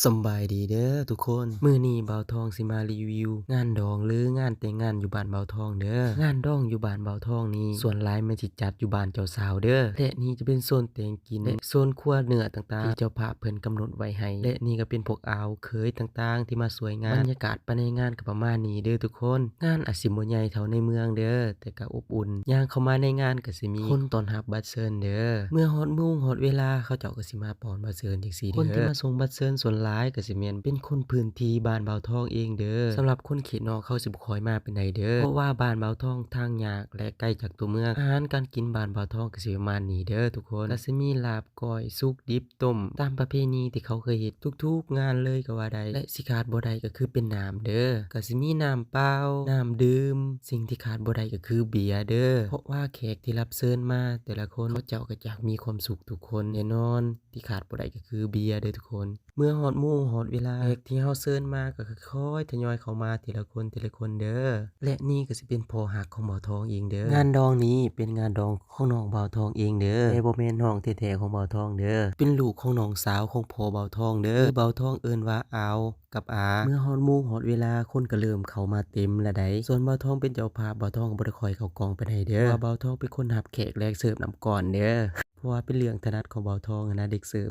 ສຳບາຍດີເດີທຸກຄົນ, ມື້ນີ້ບ່າວທອງຊິມາຣີວິວງານດອງ ຫຼື ງານແຕ່ງງານຢູ່ບ້ານບ່າວທອງເດີ. ງານດອງຢູ່ບ້ານບ່າວທອງນີ້ ສ່ວນຫຼາຍແມ່ນຊິຈັດຢູ່ບ້ານເຈົ້າສາວເດີ ແລະ ນີ້ຈະເປັນໂຊນແຕ່ງກິນ ແລະ ໂຊນຄົວເນື້ອຕ່າງໆ ທີ່ເຈົ້າພາບເພິ່ນກຳນົດໄວ້ໃຫ້ ແລະ ນີ້ກໍເປັນພວກອາວເຂີຍຕ່າງໆ ທີ່ມາຊ່ວຍງານ. ບັນຍາກາດພາຍໃນງານກໍປະມານນີ້ເດີທຸກຄົນ. ງານອາດຊິບໍ່ໃຫຍ່ເທົ່າໃນເມືອງເດີ ແຕ່ກໍອົບອຸ່ນ. ຍ່າງເຂົ້າມາໃນງານກໍຊິມີຄົນຕ້ອນຮັບບັດເຊີນເດີ. ເມື່ອຮອດໂມງຮອດເວລາ ເຂົາເຈົ້າກໍຊິມາປ້ອນບັດເຊີນຈັ່ງຊີ້ເດີ. ຄົນທີ່ມາສົ່ງບັດເຊີນສ່ວນຫຼາຍກໍຊິແມ່ນເປັນຄົນພື້ນທີ່ບ້ານບ່າວທອງເອງເດີ. ສຳລັບຄົນເຂດນອກ ເຂົາຊິບໍ່ຄ່ອຍມາປານໃດເດີ ເພາະວ່າບ້ານບ່າວທອງທາງຍາກ ແລະ ໄກຈາກຕົວເມືອງ. ອາຫານການກິນບ້ານບ່າວທອງກໍຊິປະມານນີ້ເດີທຸກຄົນ. ກໍຊິມີລາບ ກ້ອຍ ສຸກ ດິບ ຕົ້ມ ຕາມປະເພນີທີ່ເຂົາເຄີຍເຮັດທຸກໆງານເລີຍກໍວ່າໄດ້ ແລະ ຊິຂາດບໍ່ໄດ້ກໍຄືເປັນນ້ຳເດີ. ກໍຊິມີນ້ຳເປົ່າ, ນ້ຳດື່ມ, ສິ່ງທີ່ຂາດບໍ່ໄດ້ກໍຄືເບຍເດີ ເພາະວ່າແຂກທີ່ຮັບເຊີນມາແຕ່ລະຄົນ ເຂົາເຈົ້າກໍຢາກມີຄວາມສຸກທຸກຄົນ. ແນ່ນອນທີ່ຂາດບໍ່ໄດ້ກໍຄືເບຍເດີທຸກຄົນ. ເມື່ອຮອດໂມງຮອດເວລາ ແຂກທີ່ເຮົາເຊີນມາກໍຄ່ອຍໆທະຍອຍເຂົ້າມາທີລະຄົນ ທີລະຄົນເດີ. ແລະ ນີ້ກໍຊິເປັນພໍ່ຮັກຂອງບ່າວທອງເອງເດີ. ງານດອງນີ້ເປັນງານດອງຂອງນ້ອງບ່າວທອງເອງເດີ ແຕ່ບໍ່ແມ່ນນ້ອງແທ້ໆຂອງບ່າວທອງເດີ. ເປັນລູກຂອງນ້ອງສາວຂອງພໍ່ບ່າວທອງເດີ ຫຼື ບ່າວທອງເອີ້ນວ່າອາວກັບອາ. ເມື່ອຮອດໂມງຮອດເວລາ ຄົນກໍເລີ່ມເຂົ້າມາເຕັມລະໃດ. ສ່ວນບ່າວທອງເປັນເຈົ້າພາບ ບ່າວທອງກໍບໍ່ໄດ້ຄ່ອຍເຂົ້າກ້ອງປານໃດເດີ ເພາະວ່າບ່າວທອງເປັນຄົນຮັບແຂກແລກເສີບນຳກ່ອນເດີ. ເພາະວ່າເປັນເລື່ອງຖະໜັດຂອງບ່າວທອງຫັ້ນນະ ເດັກເສີບ.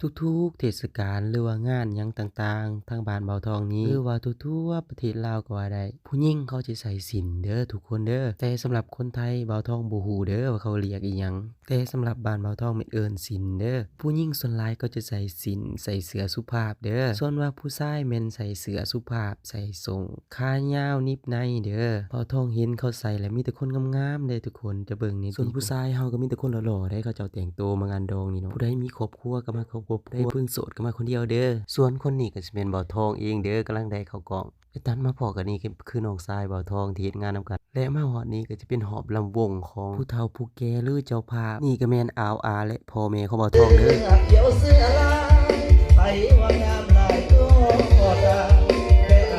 ທຸກໆເທດສະການ ຫຼືວ່າງານຫຍັງຕ່າງໆ ທາງບ້ານບ່າວທອງນີ້ ຫຼືວ່າທົ່ວໆປະເທດລາວກໍວ່າໄດ້ ຜູ້ຍິງເຂົາຈະໃສ່ສິ້ນເດີທຸກຄົນເດີ. ແຕ່ສຳລັບຄົນໄທ ບ່າວທອງບໍ່ຮູ້ເດີວ່າເຂົາລຽກອີ່ຫຍັງ, ແຕ່ສຳລັບບ້ານບ່າວທອງແມ່ນເອີ້ນສິ້ນເດີ. ຜູ້ຍິງສ່ວນຫຼາຍກໍຈະໃສ່ສິ້ນ ໃສ່ເສື້ອສຸພາບເດີ, ສ່ວນວ່າຜູ້ຊາຍແມ່ນໃສ່ເສື້ອສຸພາບ ໃສ່ສົ້ງ ຂາຍາວໜິບໃນເດີ. ບ່າວທອງເຫັນເຂົາໃສ່ແລ້ວມີແຕ່ຄົນງາມໆເດ້ທຸກຄົນ, ຈະເບິ່ງນີ້ ສ່ວນຜູ້ຊາຍເຮົາກໍມີແຕ່ຄົນຫຼໍ່ໆເດ້ ເຂົາເຈົ້າແຕ່ງໂຕມາງານດອງນີ້ເນາະ. ຜູ້ໃດມີຄອບຄົວກໍມາເຂົ້າຄອບຄົວ, ຜູ້ເພິ່ງໂສດກໍມາຄົນດຽວເດີ. ສ່ວນຄົນນີ້ກໍຊິແມ່ນບ່າວທອງເອງເດີ, ກຳລັງໄດ້ເຂົ້າກ້ອງ. ແລະ ຕັດມາພໍ້ກັນນີ້ກໍຄືນ້ອງຊາຍບ່າວທອງທີ່ເຮັດງານນຳກັນ. ແລະ ມາຮອດນີ້ກໍຈະເປັນຮອບລຳວົງຂອງຜູ້ເຖົ້າຜູ້ແກ່ ຫຼື ເຈົ້າພາບ. ນີ້ກໍແມ່ນອາວອາ ແລະ ພໍ່ແມ່ຂອງບ່າວທອງເດີ.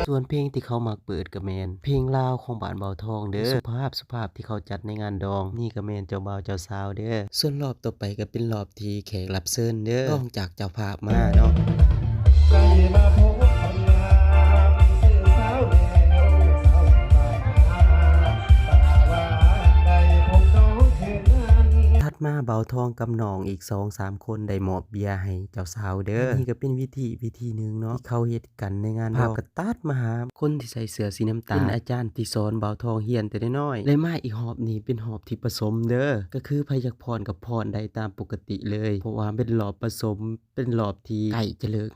ສ່ວນເພງທີ່ເຂົາມັກເປີດກໍແມ່ນເພງລາວຂອງບ້ານບ່າວທອງເດີ, ສຸພາບໆທີ່ເຂົາຈັດໃນງານດອງ. ນີ້ກໍແມ່ນເຈົ້າບ່າວເຈົ້າສາວເດີ. ສ່ວນຮອບຕໍ່ໄປກໍເປັນຮອບທີ່ແຂກຮັບເຊີນເດີ ຮອງຈາກເຈົ້າພາບມາເນາະ. ຖັດມາບ່າວທອງກັບນ້ອງອີກສອງສາມຄົນໄດ້ມອບເບຍໃຫ້ເຈົ້າສາວເດີ. ອັນນີ້ກໍເປັນວິທີ ວິທີໜຶ່ງເນາະ ທີ່ເຂົາເຮັດກັນໃນງານດອງ. ພາບກໍຕັດມາຫາຄົນທີ່ໃສ່ເສື້ອສີນ້ຳຕານ ເປັນອາຈານທີ່ສອນບ່າວທອງຮຽນແຕ່ນ້ອຍໆ. ແລະ ມາອີກຮອບນີ້ເປັນຮອບທີ່ປະສົມເດີ, ກໍຄືໃຜຢາກຟ້ອນກໍຟ້ອນໄດ້ຕາມປົກກະຕິເລີຍ ເພາະວ່າເປັນຮອບປະສົມ ເປັນຮອບທີ່ໃກ້ຈະເລີກ